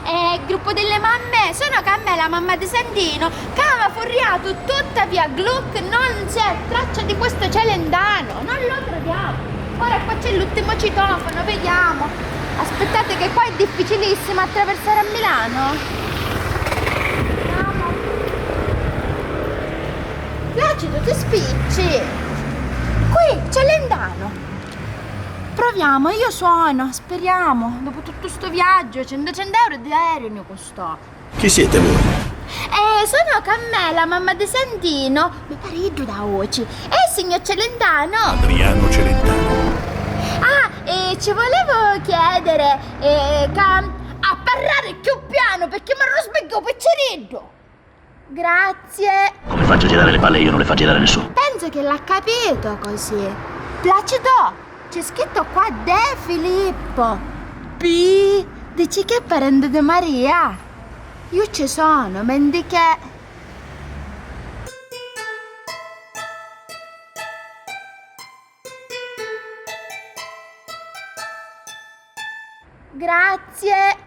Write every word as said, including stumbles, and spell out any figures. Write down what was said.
Eh, gruppo delle mamme, sono Carmela, mamma di Santino, che aveva furriato tutta via Gluck, non c'è traccia di questo Celentano, non lo troviamo. Ora qua c'è l'ultimo citofono, vediamo. Aspettate che qua è difficilissimo attraversare a Milano. Vediamo. Placido, ti spicci? Qui, Celentano. Proviamo, io suono, speriamo. Dopo tutto sto viaggio, cento, cento euro di aereo ne costò. Chi siete voi? Eh, sono Carmela, mamma di Santino. Mi pare iddu da voci. Eh, signor Celentano. Adriano Celentano. Ah, eh, ci volevo chiedere, eh, ca-, a parlare più piano perché mi arrusbigghiu u picciriddu. Grazie. Come faccio a girare le palle? Io non le fa girare nessuno. Penso che l'ha capito così. Placido, c'è scritto qua De Filippo. Pi, dici che è parente di Maria? Io ci sono, menti che... Grazie.